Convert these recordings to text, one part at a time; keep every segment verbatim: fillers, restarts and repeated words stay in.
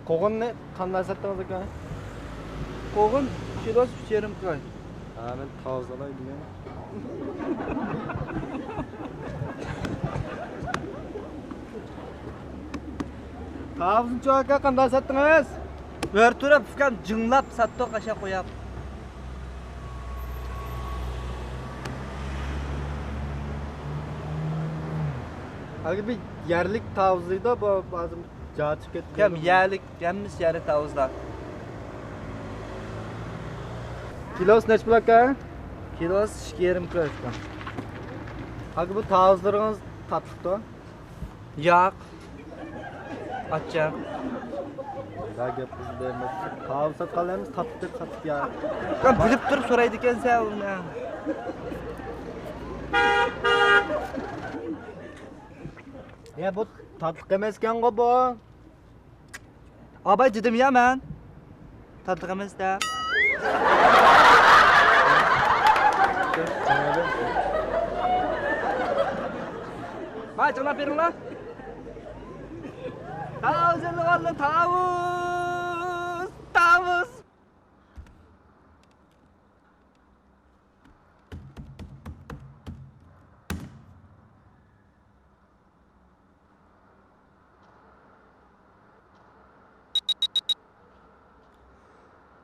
قوغۇننى قانداق ساتتىڭىز، ئاكا؟ قوغۇن كىلوسى ئۈچ يېرىم كوي. ھە، مەن تاۋۇز ئالاي دېگەن. تاۋۇزنىچۇ، ئاكا، قانداق ساتتىڭىز؟ بىر تۇرۇپ ئۇكام جىڭلاپ ساتتۇق، ئاشا قوياپ. ھەرگە بىر يەرلىك تاۋۇزلىيدۇ، بۇ ھازىر جاچىپ كەتتى. ئۇكام يەرلىك، ھەممىسى يەرلىك تاۋۇزلار. كىلوسى نەچچە پۇل، ئاكا؟ كىلوسى ئىككى يېرىم كوي ئۇكام. ئاكا، بۇ تاۋۇزلىرىڭىز تاتلىقتۇ؟ ياق. ئاچچىق. يا گەپ قىلدى، تاۋۇز ساتقانلىرىمىز تاتلىق دەپ ساتتى يا. يا بىلىپ تۇرۇپ سورايدىكەنسەن ئۇنى. يا بۇ تاتلىق ئەمەسكەنغۇ بۇ. ئاباي دېدىم يا مەن. تاتلىق ئەمەس دە. ما جىڭلاپ بېرىڭلار. تاۋۇز ئېلىۋالدى، تاۋۇز، تاۋۇز.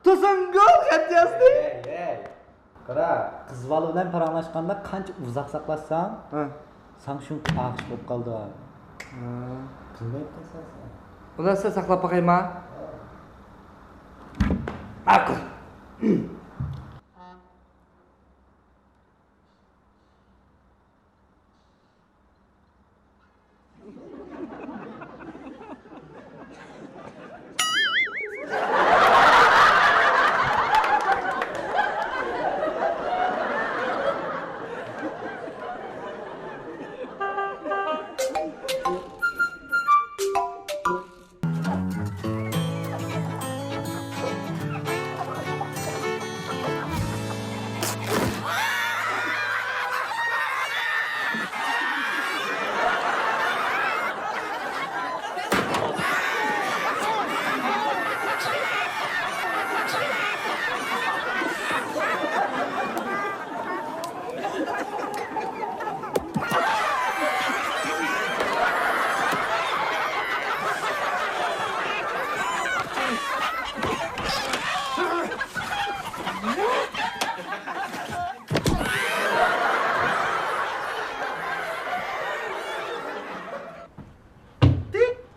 توسۇڭگۇ خەت يازدى. ھەي، ھەي. قارا، قىز بالا بىلەن پاراڭلاشقاندا قانچە ئۇزاق ساقلاشساڭ، ھە، ساڭا شۇنچە ئاشىق بولۇپ قالىدۇ. ھە. بىلمەيتتىڭ سەن. ئۇلار سەن ساقلاپ باقايما؟ ئاقىل.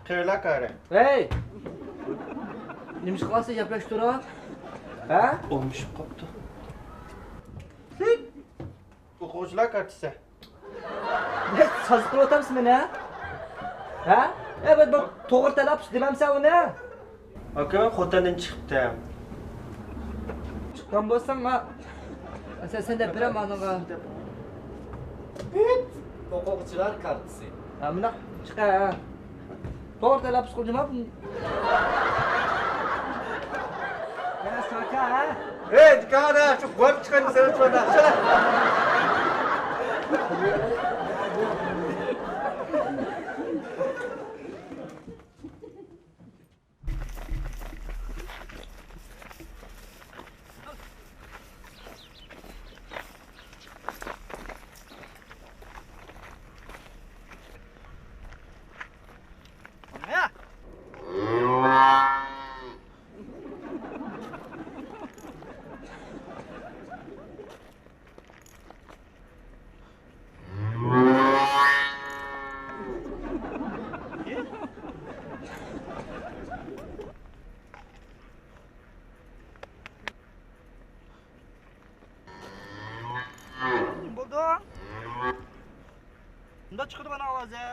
قېرىلار قارى. ھەي! نېمە ئىش قىلاسىز، ياپياش تۇرۇپ؟ ھە؟ ئومىشىپ قاپتۇ. ئوقۇغۇچىلار كارتىسى. نە، ساز قىلىۋاتامسىز مېنى، ھە؟ ھە؟ ئە، بىر، بىر توغرا تەلەپپۇز دېمەمسەن ئۇنى؟ ئاكا، مەن خوتەندىن چىقىپتىم. چىققان بولساڭ، ما-، سەن، سەن دەپ بېرەم مانىڭغا. ئوقۇغۇچىلار كارتىسى. ھە، مۇنداق چىقە، ھە. توغرا تەلەپپۇز قىلدىم، ھە. يا ساكا، ھە؟ ئەي، دىكارە، شۇ گۇۋاپ چىقايدۇ سەن شۇندا. بولدى. مۇنداق چىقىدۇ مانا ئاۋازى.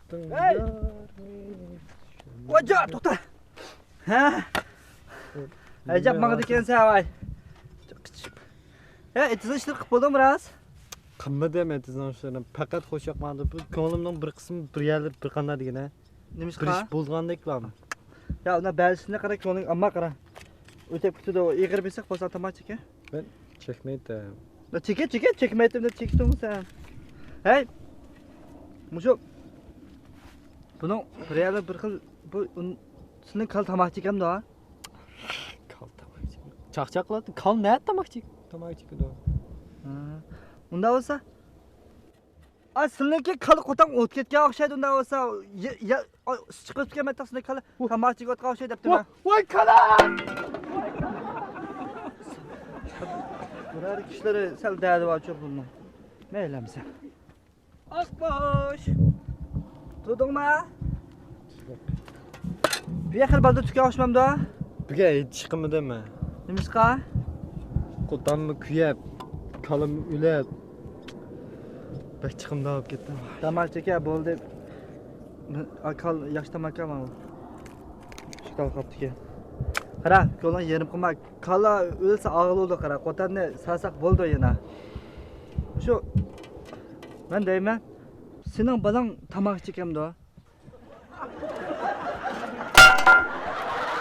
ھەي! ۋاجا، توختا! ھە؟ ئەجەب ماڭىدىكەنسەن، ۋاي. ھە، ئېتىزنىڭ ئىشلىرىنى قىلىپ بولدۇڭمۇ راست؟ قىلمىدىم ئېتىزنىڭ ئىشلىرىنى، پەقەت خۇش ياقماندى. بۇ كۆڭلۈمنىڭ بىر قىسمى بىر يەرلىرى بىر قانداق دېگىنە. نېمىشقا؟ بىر ئىش بولغاندەك بارمۇ؟ يا، ئۇنداق بەزىسىنى قارا، كۆڭلۈڭ ئامما قارا. ئۆتۈپ كېتىدۇ، ئېغىر بېسىق بولسا تاماكا چېكە. مەن چەكمەيتتىم. يا، چېكە، چېكە، چەكمەيتتىم دەپ چېكىشتىڭمۇ سەن؟ ھەي! مۇشۇ، بۇنىڭ بىر يەردە بىر خىل، بۇ ئۇن-، سېنىڭ كال تاماكا چېكەمدۇ؟ كال تاماكا چېكىدۇ. چاقچاق قىلاتتى. كال نە تاماكا چېك-، تاماكا چېكىدۇ. ھە. ئۇنداق بولسا، ئا، سىلىنىڭكى كالا قوتاڭ ئۆتۈپ كەتكەن ئوخشايدۇ، ئۇنداق بولسا، يا، يا، ئا، ئىس چىقىپ كەتكەن مەتتەق سىلىنىڭ كالا تاماكا چېكىۋاتقان ئوخشايدۇ دەپتىمەن. ۋاي، ۋاي، كالا! بىرەر كىشىلىرى سەل دەردى بار چوقۇم. مەيلى ئەمسە. ئاقباش! تۇردۇڭما؟ بۇ يەر خېلى بالدۇر تۈگىگەن ئوخشىمامدۇ؟ بۈگۈن ھېچ چىقمىدىم مەن. نېمىشقا؟ قوتانمۇ كۆيۈپ، كالىمۇ ئۆلۈپ، بەك چىقىمدا بولۇپ كەتتىم. تاماكا چېكە بولدى. ئا، كال، ياخشى تاماكا ماۋۇ. شۇ كال قاپتىكەن. قارا، كۆڭلۈڭ يېرىم قىلما. كالا ئۆلسە ئاغرىلىدۇ، قارا. قوتاننى سالساق بولىدۇ يەنە. شۇ، مەن دەيمەن، سېنىڭ بالاڭ تاماكا چېكەمدۇ؟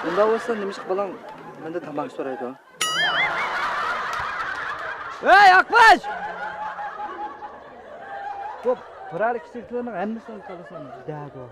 ئۇنداق بولسا نېمىشقا بالاڭ مەندىن تاماكا سورايدۇ؟ ھەي، ئاقباش! بۇ پىرار كىچىكلەرنىڭ ھەممىسىنىڭ كالىسىنى دەدۇ.